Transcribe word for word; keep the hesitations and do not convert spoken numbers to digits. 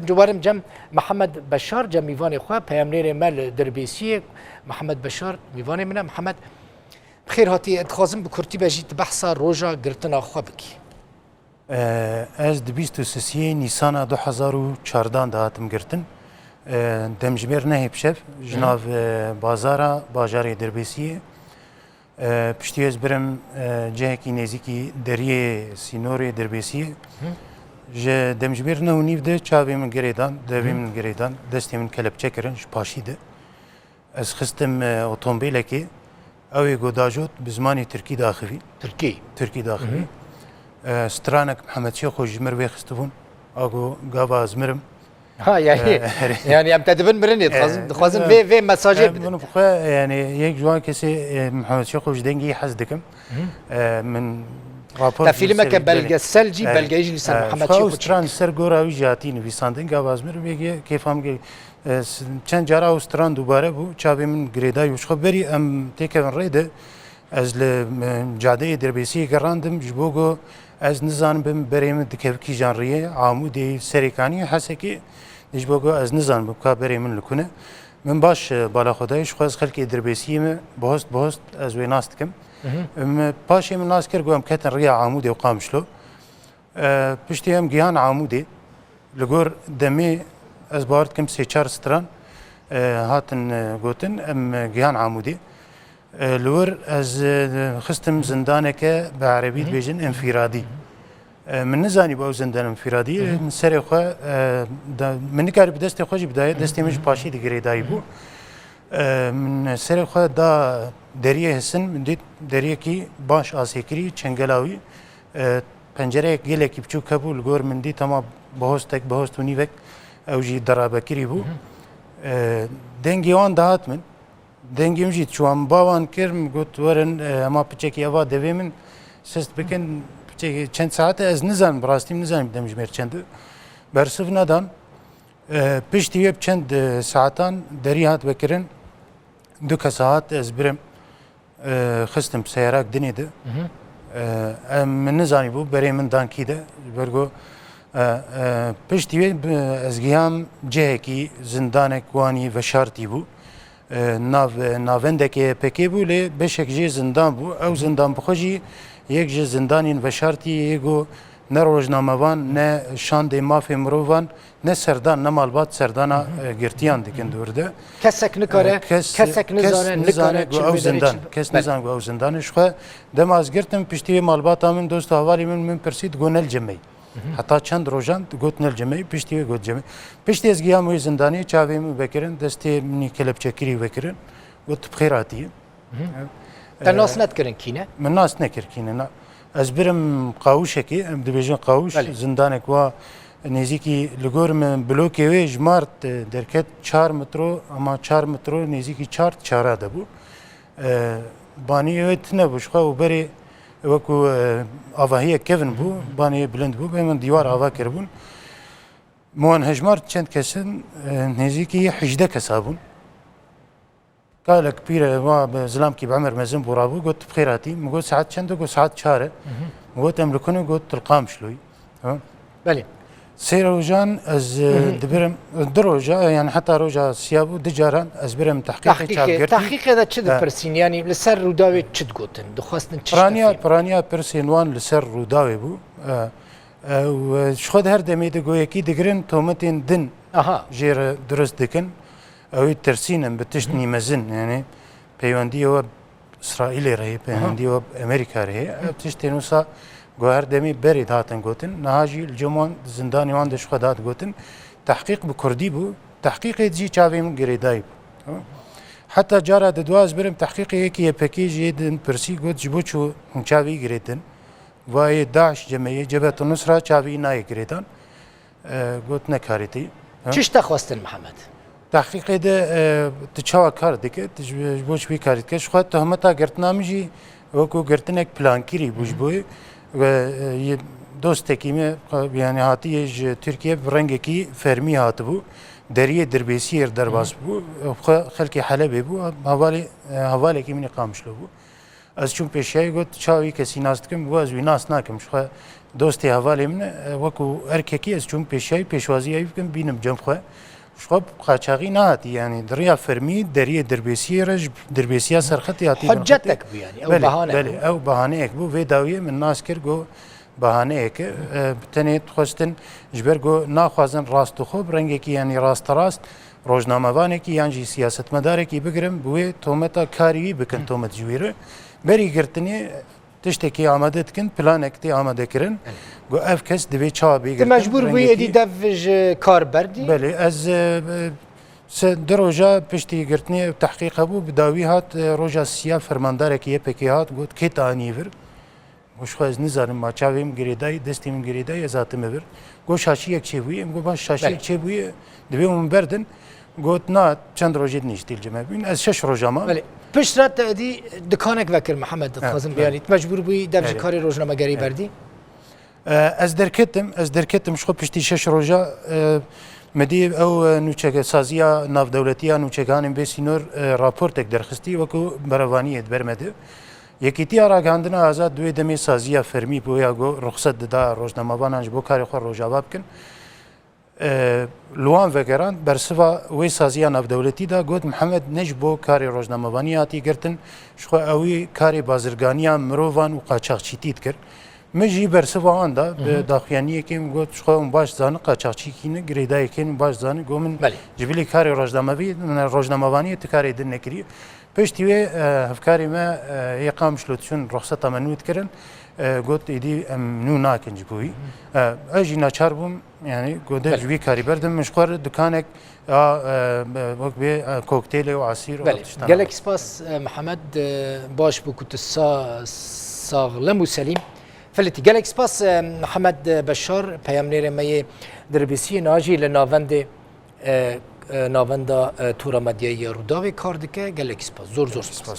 Dubarim cem Mihemed Beşar, cem mîvanê xwe, peyamnêrê me li Dirbêsiyê. Mihemed Beşar, mîvanê min e. Mihemed, bi xêr hatî. Dixwazim bi kurtî be jî tu behsa roja girtina xwe bikî. Ee, ez di bîst û sisiyê Nîsana du hezar û çardan de hatim girtin. Ee, demjimêr nehê bi şev, ji Hı. nav, e, bazara, bajarê Dirbêsiyê. E, piştî ez birim, e, cihekî nêzîkî deriyê sînorê Dirbêsiyê. Hı. Ji demjimêr neh û nîv de çavê min girêdan, devê Hı. min girêdan, destê min kelepçe kirin ji paşî de. Ez xistim, e, otombêlekê, ew ê ku dajot bi zimanê tirkî daxivî. Tirkî? Tirkî daxivî. Hı hı. E, stranek Mihemed Şêxo ji mir vê xistibûn. A ku gava ez mirim. Ha, yani, E, yani em te dibin mirinê, dixwazin, E, dixwazin e, vê, vê mesajê e, bidin. Min bi xwe, yani, yek ji wan kesê, e, Mihemed Şêxo ji dengê hez dikim. Hı. E, min rapor Te jî li ser filmeke vê belgesel jî, E, belgeyî jî li ser e, Mihemed xwe Şêxo ew stran çêkir. Ser gora wî jî hatî nivîsandin, gava ez mirim, yek kêfa min gel-, E, s-, çend cara ew stran dubare bû, çavê min girêdayî û ji xwe berî em têkevin rê de, ez li, e, cadeyê Dirbêsiyê gerandim, ji bo ku ez nizanim bim berê min dikeve kîjan riyê, Amûdê, Serêkaniyê, Hesekê, ji bo ku ez nizanim bim ka berê min li ku ne. Min baş, e, bala xwe dayî, ji xwe ez xelkê Dirbêsiyê me, bihost, bihost ez wê nas dikim. Mhm. Min paşê min nas kir ku em ketin riya Amûdê û Qamişlo. E, piştî em gihan Amûdê. Li gor demê ez bawer dikim sê çar stran, e, hatin, e, gotin, em, e, gihan Amûdê. E, li wir ez, e, xistim zindaneke bi erebî Hı hı. dibêjin enfîradî. E, min nizanî bû ew zindan enfîradî. Hı hı. Min serê xwe, e, da, min nikarî bi destê xwe jî bidayê, destê min ji paşî digirêdayî bû. E, min serê xwe da deriyê hisin, min dît deriyekî baş asêkirî, çengela wî. E, pencereyek gelekî biçûk hebû, li gor min dît hema bihostek, bihost û nîvek, ew jî derabekirî bû. Hı hı. E, dengê wan dihat min. Dengê min jî çû, min ba wan kir, min got, "Werin, e, hema piçekî eva devê min sist bikin." Piçekî çend saet e, ez nizanim, bi rastî min nizanim demjimêr çend e. Bersiv nedan. E, piştî wê bi çend, e, saetan derî hat vekirin. Du kesa hat, ez birim, e, xistim seyarak dinê de. Mhm. E, em, min nizanîbû berê min dan kî de. Ji ber ku, e, e, piştî wê bi, ez giham cihekî, zindanek wanî veşartî bû. E, nav, navendeke Y P G bû, lê beşek jê zindan bû. Ew Mhm. zindan bi xwe jî yek ji zindanên veşartî yê ku ne rojnamevan, ne şandê mafê mirovan, ne serdan, ne malbat serdana, Hı hı. e, girtiyan dikin dûr de. Kesek nikare, E, kes, kesek kes nizane, nizane nikare ku çil ew bê derê zindan, çil kes Belê. nizane ku ew zindan. Ji xwe dema ez girtim, piştî wê malbata min, dost û hevalê min, min pirsî, digot, "Nel cemey." Hı hı. Heta çend rojan digot, "Nel cemey." Piştî wê got, "Cemey." Piştî ez giyam wê zindanê, çavê min vekirin, destê min ê kelepçekirî vekirin. Got, "Tu bi xêr hatî." Hı hı. Te nas nedikirin kî ne? Min nas nekir kî ne, na. Ez birim qawişekê, em dibêjin qawîş, Belê. zindanek wa nêzîkî li gor min blokê wê ji mar, e, derket çar metro, ama çar metro nêzîkî çar çara de bû. E, banî wê tune bû, ji xwe û berê wekû, e, avahiyek kevin bû, banê bilind bû, bê min dîwar ava kiribûn. Min wan hejmar çend kesin, e, nêzîkî hejdeh kesa bûn. Kalek pîre wa bi zilamkî bi emer mezin bû rabû, got, "Tu bi xêr hatî." Min got, "Saet çend e?" Got, "Saet çar e." Hı hı. Min got, "Em li ku ne?" Got, "Tu li Qamişloyî." Ha? Belê. Sê rojan ez, e, Hı hı. dibirim, du roja, yani heta roja siya bû, du caran ez birim tehqîqê Tahqîqê, çavgirtî. tahqîqê de çi E. dipirsîn? Yani li ser Rûdawê çi digotin? Dixwestin çi Piraniya, ştefîn? piraniya pirsên wan li ser Rûdawê bû. E, e, û, e, ji xwe di her demê de goyekî digirin, tometên din Aha. jê re dirust dikin. Ew ê tirsînin bi tiştî Hı hı. mezin, yani peywendiyê we bi Îsraîlê re heye, Aha. peywendiyê we bi Amerîka re heye. Hı. Ev tiştên wisa ku her demê berê dihatin gotin. Niha jî li cem wan zindanê wan de ji xwe dihat gotin. Tehqîq bi kurdî bû. Tehqîqê jî çavê min girêdayî bû. Tamam. Heta cara di dua ez birim tehqîqê yekî Y P G jê din pirsî, got, "Ji bo çi hûn çavê girêdin?" Vayê DAIŞ cemeyê, Cebhetul Nusra çavî nayê girêdan. E, got, "Ne karê te." Ha? Çi ji te xwestin, Mihemed? Tehqîqê de, e, tu çawa kar dike, tu ji, ji bo çi vî karî dike? Ji xwe tohmeta girtina min jî wekû girtinek plankirî bû ji Hı hı. bo wê. Ve, e, yê dostekî me, yani hatiye ji Tirkiye bi rengekî fermî hatibû. Deriyê Dirbêsiyê derbas Hı hı. bû. Xwe xelkê Helebê bû. Hevalê, e, hevalekî min ê Qamişlo bû. Ez çûm pêşiyayî, got, "Çawa wî kesî nas dikim?" Got, "Ez wî nas nakim. Ji xwe dostê hevalê min e, wekû erkekî ez çûm pêşiyayî, pêşwazî wî bikim, bînim cem xwe." Ji xwe qaçaxî nehatî, yanî di riya fermî deriyê Dirbêsiyê re, ji Dirbêsiya Serxetê hatî Binxetê. Hiccetek bû, yanî ew Belê, behanek belê, bû. Ew behaneyek bû. Vê dawiyê min nas kir, got, "Behaneyek e. E, tenê dixwestin, ji ber ku naxwazin rastixwe bi rengekî, yanî rasterast rojnamevanekî yan jî siyasetmedarekî bigirin, bi wê tometa karî wî bikin tomet ji wî re." Berî girtinê tiştekî amade dikin, planek tê amade kirin. Got, "Ev kes divê çawa bê girtin?" Tu mecbûr bûyî êdî dev ji kar berdî? Belê, ez, e, e, se-, du roja piştî girtinê ew tehqîq hebû, bi dawî hat, e, roja siya fermandarekî Y P G hat, got, "Kê te anî vir?" Got, "Ji xwe ez nizanim, ma çavê min girêdayî, destê min girêdayî, ez hatime vir." Got, "Şaşiyek çêbûyî." Em got, "Baş, şaşiyek Belê. çêbûyî, divê hûn min berdin." Got, "Na, çend rojê diniştî li cem me." Bûn ez şeş roja mam. Belê. Piştre te êdî dikanek vekir Mihemed, Evet, dixwazim evet. biyanît. Mecbûr bûyî dev ji Evet. karê rojnamegerî Evet. berdî? E, ez derketim, ez derketim ji xwe piştî şeş roja, e, me dî ew, e, nûçeke saziya navdewletî ya nûçekanên bê sînor, e, raportek derxistî wekû berevaniyê di ber me de. Yekîtiya Ragihandina Azad di wê demê saziya fermî bû ya ku ruxset dida rojnamevanan ji bo karê xwe rojava bikin. E, li wan vegeran bersiva wê saziya navdewletî da, got, "Mihemed ne ji bo karê rojnamevaniyê hatî girtin, ji xwe ewî karê bazirganiya mirovan û qaçaxçîtî dikir." Min jî bersiva wan da, bi Hı hı. daxuyaniyekê min got, "Ji xwe hûn baş zanin, qaçaxçîkî ne, girêdayekê min baş zanin." Got, "Min Belê. ji bilî karê rojnamevî-, rojnamevaniyê tu karê din nekirî." Piştî wê, e, hevkarê me, e, yê Qamişlo diçûn ruxseta me nû dikirin, e, got, "Êdî em nû nakin ji bo wî." E, ez jî naçar bûm, yanî got, Belê. "Ji wî karî berdim." Min ji xwe re dikanek a, e, wek bê, e, koktêlê û asîr û Belê. tiştan Gelek anî. spas, e, Mihemed, e, baş bû ku tu sa-, saxlem û selîm filitî. Gelek spas, e, Mihemed Beşar, peyamnêrê me yê Dirbêsiyê, niha jî li navendê, e, e, navenda, e, Tora Medyayê ya Rûdawê kar dike. Gelek spas. Zor, zor spas.